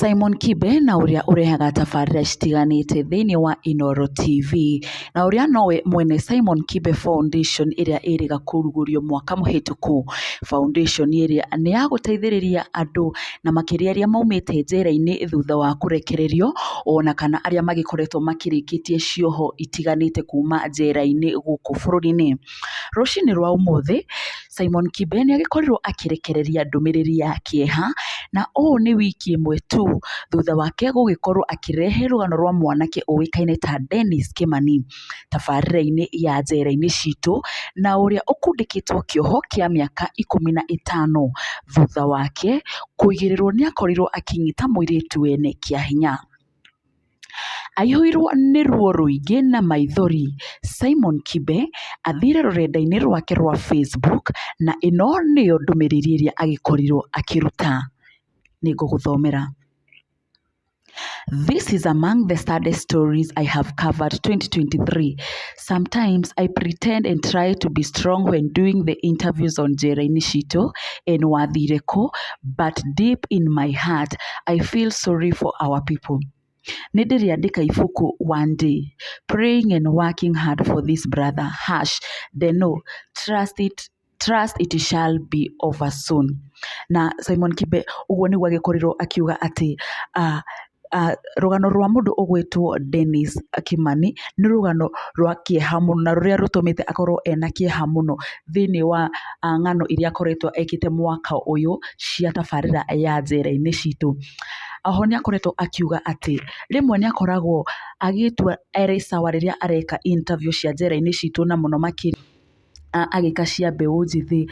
Simon Kibe na ũrĩa ũrehaga tabarĩra citiganĩte thĩinĩ wa Inooro TV, na ũrĩa nowe mwene Simon Kibe Foundation ĩrĩa ĩrĩga kũrugũrio mwaka mũhĩtũku. Foundation ĩrĩa nĩ ya gũteithĩrĩria andũ na makĩria arĩa maumĩte njera-inĩ thutha wa kũrekererio, ona kana arĩa magĩkoretwo makĩrĩkĩtie cioho itiganĩte kuma njera-inĩ gũkũ bũrũri-inĩ. Rũcinĩ rwa ũmũthĩ, Simon Kibe nĩ agĩkorirwo akĩrekereria ndũmĩrĩri ya kĩeha, na ũũ nĩ wiki ĩmwe tu thutha wake gũgĩkorwo akĩrehe rũgano rwa mwanake ũĩkaine ta Dennis Kimani tabarĩra-inĩ ya njera-inĩ citũ, na ũrĩa ũkundĩkĩtwo kĩoho kĩa mĩaka 15 thutha wake kũigĩrĩrwo nĩ akorirwo akĩnyita mũirĩtu wene kĩa hinya. Aihũirwo nĩ ruo rũingĩ na maithori, Simon Kibe athire rũrenda-inĩ rwake rwa Facebook na ĩno nĩyo ndũmĩrĩri ĩrĩa agĩkorirwo akĩruta. Nĩngũgũthomera. This is among the saddest stories I have covered 2023. Sometimes I pretend and try to be strong when doing the interviews on Njera-inĩ Citũ and Wathire Kũ, but deep in my heart, I feel sorry for our people. Nĩ ndĩrĩandĩka ibuku one day, praying and working hard for this brother. #Deno, trust it shall be over soon. Na Simon Kibe ũguo nĩguo agĩkorirwo akiuga atĩ rũgano rwa mũndũ ũgwĩtwo Dennis Kimani nĩ rũgano rwa kĩeha mũno na rũrĩa rũtũmĩte akorwo ena kĩeha mũno thĩinĩ wa ng'ano iria akoretwo ekĩte mwaka ũyũ cia tabarĩra ya njera-inĩ citũ. Oho nĩ akoretwo akiuga atĩ rĩmwe nĩ akoragwo agĩtua arĩ sawa rĩrĩa areka interview cia njera-inĩ citũ na mũno makĩria agĩka cia mbeũ njĩthĩ,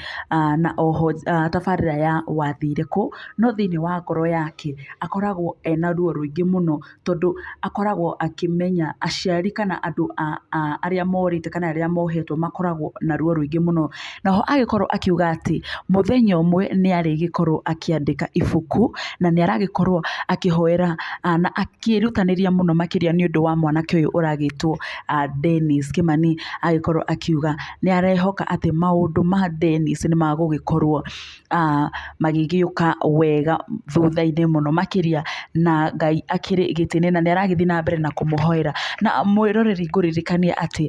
na oho tabarĩra ya Wathire Kũ, no thĩinĩ wa ngoro yake akoragwo ena ruo rũingĩ mũno tondũ akoragwo akĩmenya aciari kana andũ arĩa morĩte kana arĩa mohetwo makoragwo na ruo rũingĩ mũno. Na oho agĩkorwo akiuga atĩ mũthenya ũmwe nĩ arĩgĩkorwo akĩandĩka ibuku na nĩ aragĩkorwo akĩhoera na akĩĩrutanĩria mũno makĩria nĩ ũndũ wa mwanake ũyũ ũragĩtwo Dennis Kimani, agĩkorwo akiuga nĩ arehoka atĩ maũndũ ma Dennis nĩ magũgĩkorwo magĩgĩũka wega thutha-inĩ mũno makĩria, na Ngai akĩrĩ gĩtĩ-inĩ na nĩ aragĩthiĩ na mbere na kũmũhoera. Na mwĩroreri ngũririkanie atĩ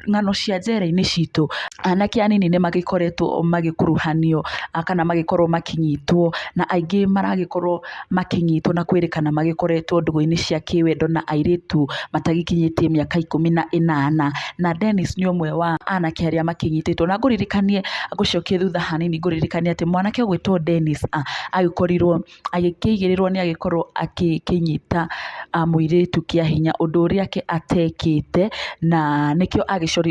ng'ano cia njera-inĩ citũ, anake anini nĩ magĩkoretwo magĩkuruhanio kana magĩkorwo makĩnyitwo, na aingĩ maragĩkorwo makĩnyitwo na kwĩrĩkana magĩkoretwo ndũgũ-inĩ cia kĩwendo na airĩtu matagĩkinyĩtie mĩaka 18, na Dennis nĩ ũmwe wa anake arĩa makĩnyitĩtwo. Na ngũririkanie, ngũcokie thutha hanini ngũririkanie atĩ mwanake ũgwĩtwo Dennis agĩkorirwo agĩkĩigĩrĩrwo nĩ agĩkorwo akĩnyita mũirĩtu kĩa hinya, ũndũ ũrĩa atekĩte, na nĩkĩo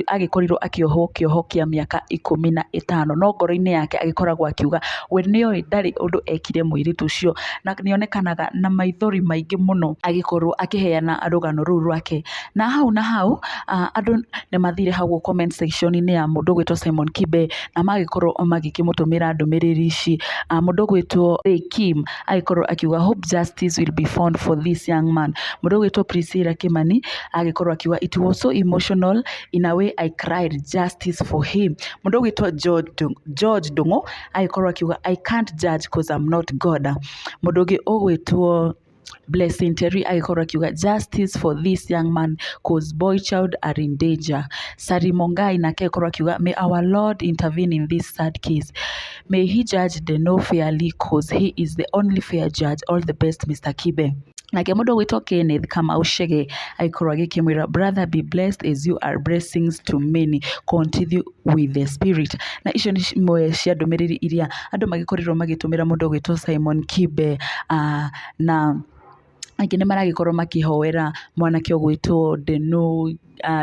agĩkorirwo akĩohwo kĩoho kĩa mĩaka 15, no ngoro-inĩ yake agĩkoragwo akiuga we nĩoĩ ndarĩ ũndũ ekire mũirĩtu ũcio, na nĩonekanaga na maithori maingĩ mũno agĩkorwo akĩheana rũgano rũu rwake. Na hau na hau andũ nĩ mathire hau comment section-inĩ ya mũndũ ũgwĩtwo Simon Kibe na magĩkorwo magĩkĩmũtũmĩra ndũmĩrĩri ici. Mũndũ ũgwĩtwo Ray Kim agĩkorwo akiuga hope justice will be found for this young man. Mũndũ ũgwĩtwo Priscilla Kimani agĩkorwo akiuga it was so emotional in a way I cried justice for him. Mũndũ ũgwĩtwo George Ndung'u agĩkorwo akiuga I can't judge cause I'm not God. Mũndũ ũngĩ ũgwĩtwo Blessing Terry agĩkorwo akiuga justice for this young man cause boy child are in danger. Sari Mongai nake agĩkorwo akiuga may our Lord intervene in this sad case. May he judge Deno fairly cause he is the only fair judge. All the best Mr. Kibe. Nake mũndũ ũgwĩtwo Kenneth Kamau Chege agĩkorwo agĩkĩmwĩra brother be blessed as you are blessings to many, continue with the spirit. Na icio nĩ imwe cia ndũmĩrĩri iria andũ magĩkorirwo magĩtũmĩra mũndũ ũgwĩtwo Simon Kibe, na aingĩ nĩ maragĩkorwo makĩhoera mwanake ũgwĩtwo Deno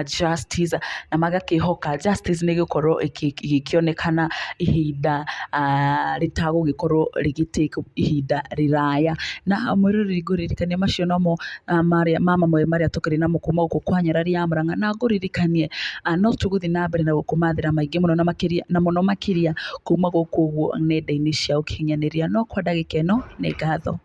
justice, na magakĩhoka justice nĩ ĩgũkorwo ĩgĩkĩonekana ihinda rĩtagũgĩkorwo rĩgĩ take ihinda rĩraya. Na mwĩroreri ngũririkanie macio nomo marĩa ma mamwe marĩa tũkĩrĩ namo kuma gũkũ kwa Nyarari ya Mũrang'a, na ngũririkanie no tũgũthiĩ na mbere na gũkũmathĩra maingĩ mũno na makĩria na mũno makĩria kuma gũkũ ũguo nenda-inĩ cia ũkinyanĩria. No kwa ndagĩka ĩno nĩ ngatho.